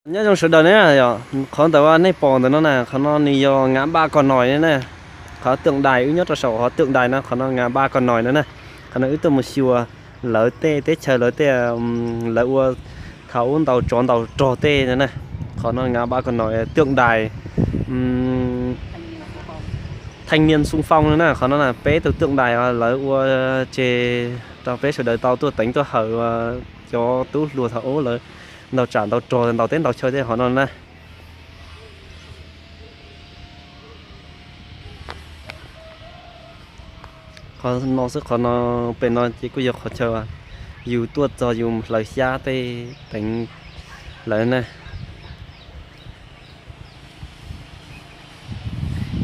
Nyob zoo sawv daws na yom, qhov ntawm uas nej pom ntawm no na, qhov no nws yog ngã ba Kos Nois na. Qhov tượng đài wb nyob rau saum qhov tượng đài no, qhov no ngã ba Kos Nois no na. Qhov no wb tuaj mus xyuas lawv tej teb chaws, lawv tej, lawv ua thaum ub ntaus tsov ntaus rog tej no na. Qhov no ngã ba Kos Nois tượng đài, thanh niên xung phong no na. Qhov no na peb tus tượng đài lawv ua tseg rau peb sawv daws tau tuaj teev tuaj hawm cov tub hluas thaum ub lawv ntaus tsam ntaus rog ntaus teb ntaus chaw tej qhov no na. Qhov no xwb, qhov no, pem no ces kuj yog qhov chaw yus tuaj txog yus hlawv xyab tej teev lawv na.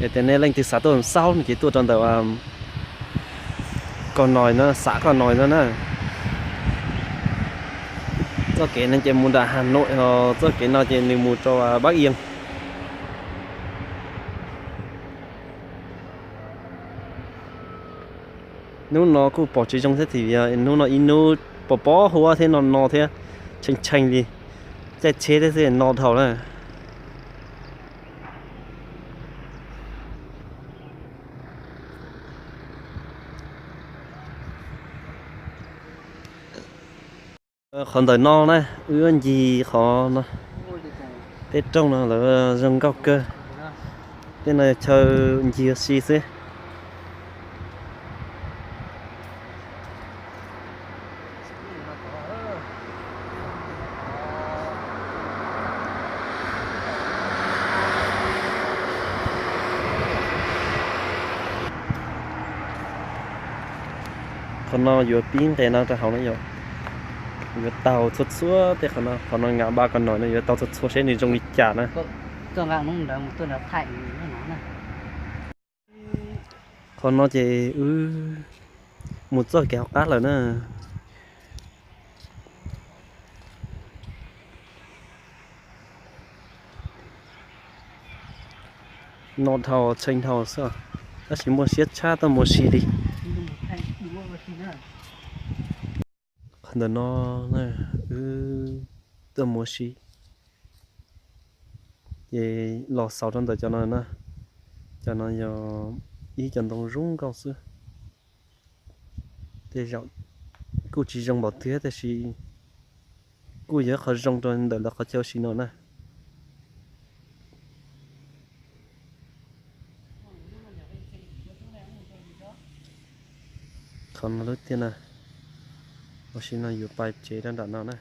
Es tias nej leej twg xav tuaj xauj no ces tuaj rau ntawm Kos Nois no, xã Kos Nois no na. Txoj kev no ces mus nram Hà Nội, txoj kev no ces nws mus rau Bắc Yên. Hnub no kuj pom tsis zoo thiab, hnub no ib hnub pom pom huab thiab no no thiab, tshee tshee li, caij tsheb thiab xwb no dhau na. Qhov ntawm no na, wb ncig qhov no, tej rooj no lawv zoo nkauj kawg. Tej no chaw ncig ua si xwb. Qhov no yuav pib nqes no rau hauv no yom. Yuav taug txhua txhua tej qhov no, qhov no ngã ba Kos Nois no yuav taug txhua txhua seb nws zoo li cas na. Qhov no ces wb mus txoj kev hauv qab lawm na. No dhau tshee dhau xwb, tab sis muaj siab tshaj tuaj mus si li. Qhov ntawm no wb tuaj mus si, ces los xaus rau ntawm cov no na. Cov no yog ib cov ntoo zoo nkauj xwb. Tej zaum kuj tsis zoo npaum twg tab sis kuj yog ib qho zoo rau ntawm lawv qhov chaw ua si no na. Qhov no lub tiaj na, ua si no yuav pais tsev rau nram no na.